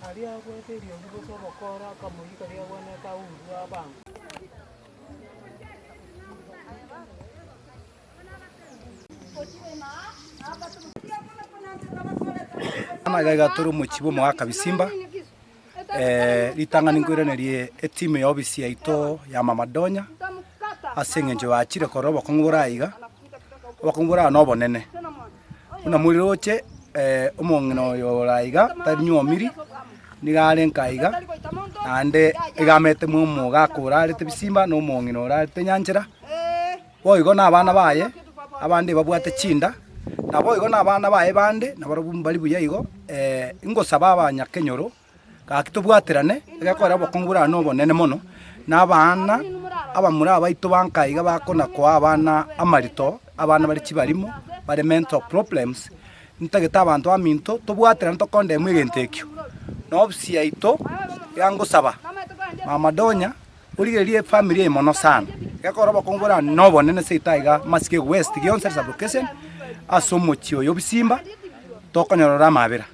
Aria agwete eriogi gose obokora akamoyia karia agwenerete aurwe abangwe. Amaiga iga tore omochie bw'omogaka Bisimba, ritang'ani nkoiranerie etimu ya ofisi yaito ya Mama Donya, ase eng'encho bachire korora obokong'u bore aiga, obokong'u bore aa na obonene. Buna moriroche omong'ina oyo ore aiga tari nyuomiri, nigo are nka aiga, naende iga amete mwa omogaka orarete Bisimba na omong'ina orarete Nyanchera. Boigo nabana baye abande babwate chinda, naboigo nabana baye bande nabarabwo mbari buya igo, ingosaba abanyakenyoro gaki tobwaterane, egekogera obokong'u bore aa nobonene mono, na abana abamura abaito ba nka iga bakona koa abana amarito, abana bare chibarimo, bare mental problems, ntagete abanto baminto tobwaterane tokondemwa egento ekio. Na ofisi yaito iga ngosaba, mama Donya. Origererie efamiri eye mono sana, gekogera obokong'u bore aa nobonene seito aiga Masike West gionsi ase sub location, ase omochie oyo o Bisimba, tokonyorora amabera.